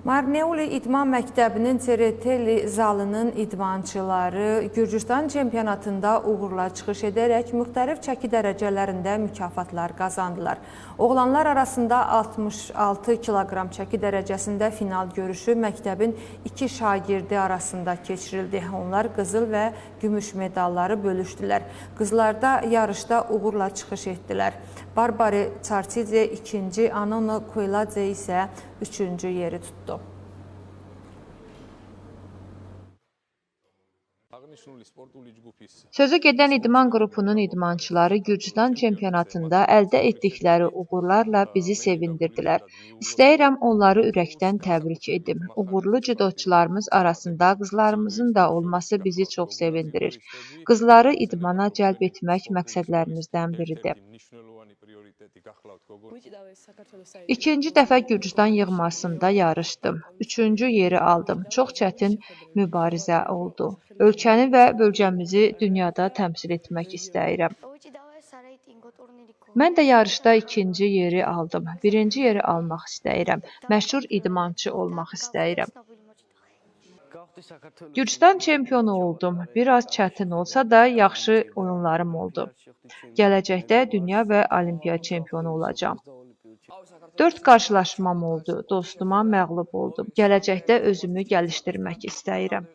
Marneuli İdman Məktəbinin Tsereteli zalının idmançıları Gürcüstan çempionatında uğurla çıxış edərək müxtəlif çəki dərəcələrində mükafatlar qazandılar. Oğlanlar arasında 66 kiloqram çəki dərəcəsində final görüşü məktəbin iki şagirdi arasında keçirildi. Onlar qızıl və gümüş medalları bölüşdülər. Qızlarda yarışda uğurla çıxış etdilər. Barbari Çarçidze ikinci, Anono Kueladze isə üçüncü yeri tutdu. Sözü gedən idman qrupunun idmançıları Gürcüstan çempionatında əldə etdikləri uğurlarla bizi sevindirdilər. İstəyirəm onları ürəkdən təbrik edim. Uğurlu cüdoçularımız arasında qızlarımızın da olması bizi çox sevindirir. Qızları idmana cəlb etmək məqsədlərimizdən biridir. İkinci dəfə Gürcüstan yığmasında yarışdım. Üçüncü yeri aldım. Çox çətin mübarizə oldu. Ölkəni və bölgəmizi dünyada təmsil etmək istəyirəm. Mən də yarışda ikinci yeri aldım. Birinci yeri almaq istəyirəm. Məşhur idmançı olmaq istəyirəm. Gürcüstan çempionu oldum. Biraz çətin olsa da yaxşı oyunlarım oldu. Gələcəkdə dünya və olimpiya çempionu olacağam. 4 qarşılaşmam oldu. Dostuma məğlub oldum. Gələcəkdə özümü gəlişdirmək istəyirəm.